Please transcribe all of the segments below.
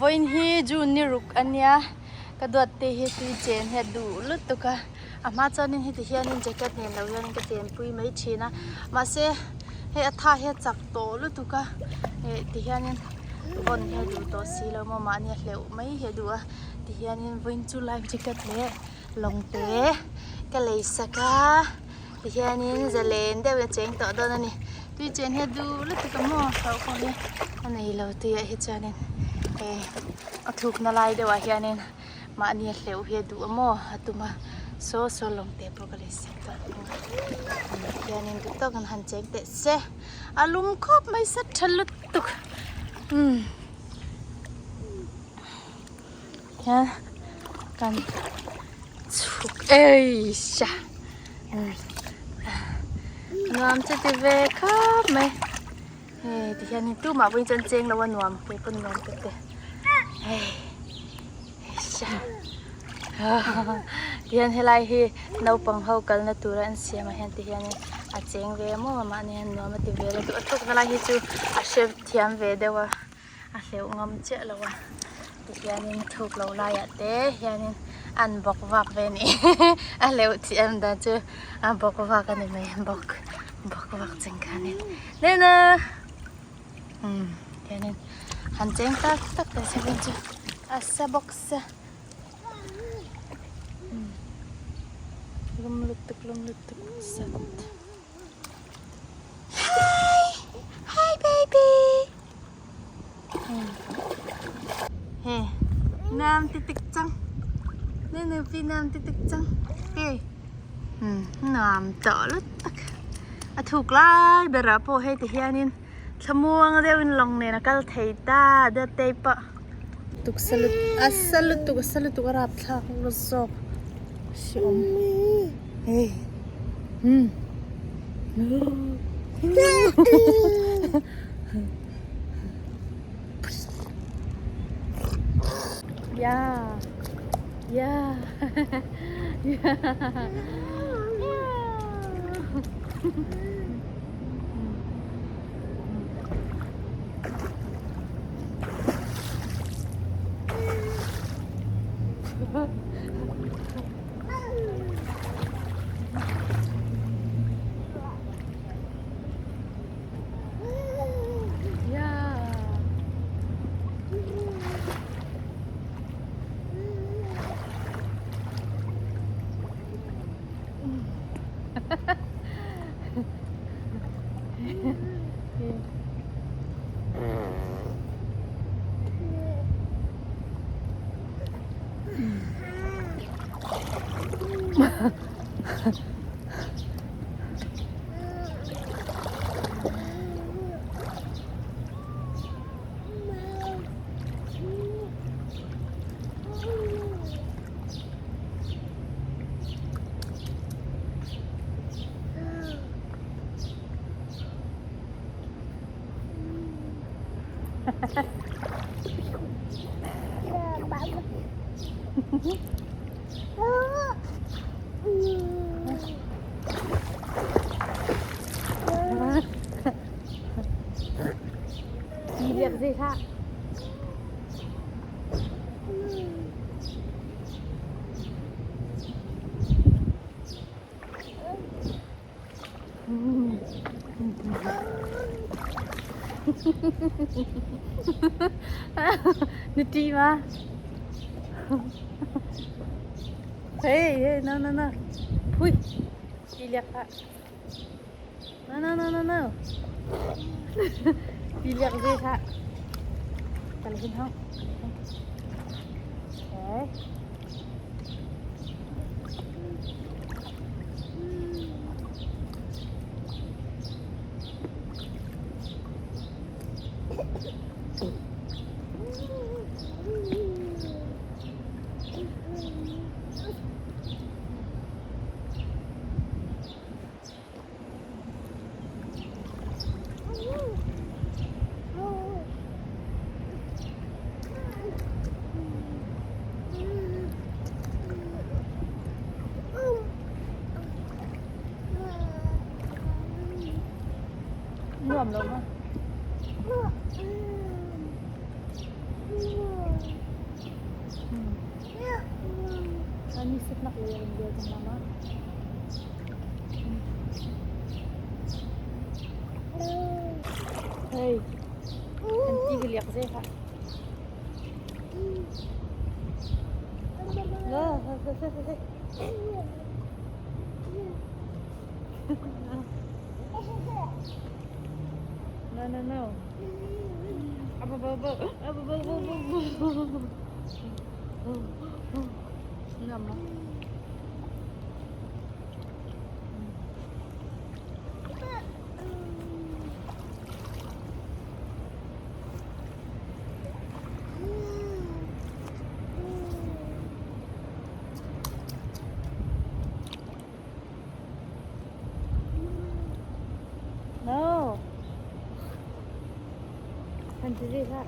Vawiin hi June ni ruk a nia ka duat te hi tui chen hi a duh lutuk a a hma chuanin heti hianin jacket nen lo hianin ka chenpui mai thin a mahse hei a tha hi a chak tawh lutuk a eh ti hianin vawn hi a duh tawh si lo maw mahni a hleuh mai hi a duh a ti hianin vawiin chu life jacket leh lawng te ka lei sak a ti hianin zalen deuhin a cheng tawh dawn a ni tui chen hi a duh lutuk a maw hlauh pawh hi a nei lo tuiah hi chuanin hei a thukna lai deuhah hianin mahni a hleuh hi a duh a maw a tum a saw saw lawng te pawh ka lei sak tawh a ti hianin duh tawkin han cheng teh se a lum khawp mai sat tha lutuk umm hian kan chhuk eish a nuam chu ti ve khawp mai hei ti hian tumah pawhin chuan cheng lo a nuam kei pawn nuam ka ti hei eish a ti hian helai hi naupang ho kalna tura an siam ah hian ti hianin a cheng ve maw mahni hian nuam a ti vel a a tlukna lai hi chu a hre thiam ve deuh a. a hleuh ngam chiah lo a tihianin thuk lo laiah te hianin an bawk vak ve a ni a hleuh chi em dan chu a bawk vak a ni mai bawk bawk vak cheng khanin nena umm tihianin han cheng tak tak teh se phei chu a sa bawk se lum lutuk lum lutuk sat. Hi! Hi baby! He, nam ti tik chang. Nè nè pi nam ti tik chang. He. Hmm, nam to lut tak. A thuk lai berah pawh hei ti hianin thlamuang deuhin lawng nen a kal thei ta de te pawh. Tuk salut a salut tuk a salut tuk a rapthlak zawk si awm. Hei. Hmm. Yeah. Yeah. Yeah. Việc gì hả? Na ṭih ma? Hey, hey, no, no, no. Phui, ti liak hlah. No, no, no, no, no. Ti liak ve hlah. Kal hin hong. Okay. Nuam lo maw? nak lei a rawn bial chang lam a. Hei an ti hi liak ze kha. No, no, no. Nuam maw? No. Han ti zui hlah.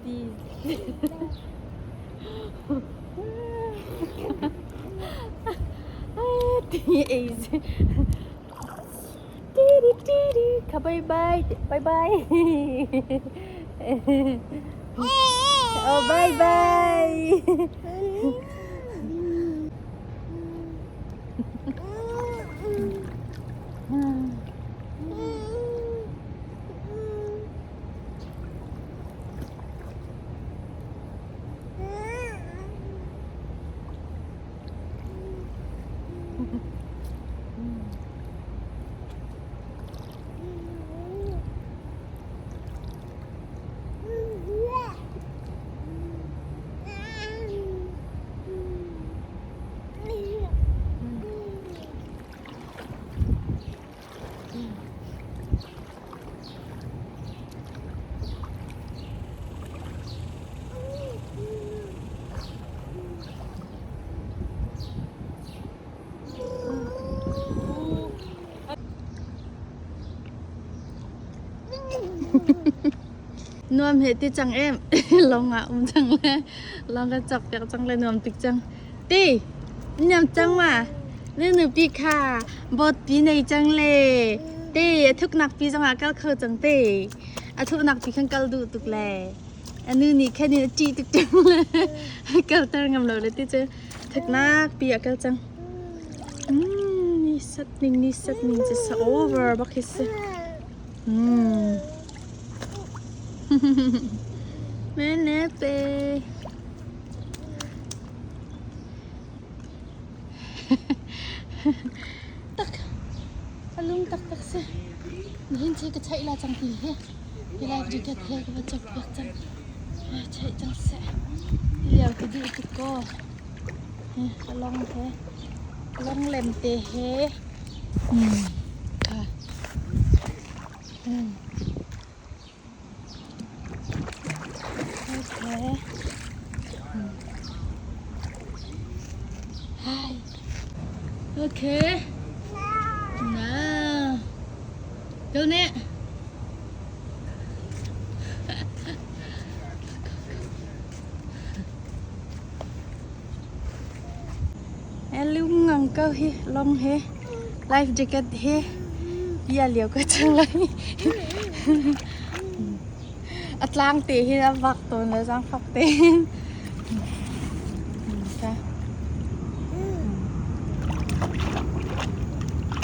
Ti. Ti ei zi. Kha bye bye. Bye bye. Oh bye bye. Nuam he ti cang em lawng ah um cang le lawng kan cawk piak cang le nuam tik cang ti niam cang ma ni nupi kha bot pi nei cang le ti a thuknak pi zong ah kal kho cang te a thuknak pi khan kal duh tuk le anu nih khan in a ṭih tuk cang le kalter ngam lo le ti cu thuknak pi ah kal cang ni sat ning ni sat ning cu sa over bak hi si Menepe. Tak a lung taktak si. Nihin che ka chaih la cang ti hi. Hi life jacket he ka va chok piak cang. Chaih cang seh. Liao ka duh tuk ko. Ka long he. Long lem te he. Ka. Okay. Hi. Okay. Nào. Đâu nè. Lung ngang ko hi long he life jacket he bia lio ko cang lai a tlang te hi a vak tawn le zaangfak tein.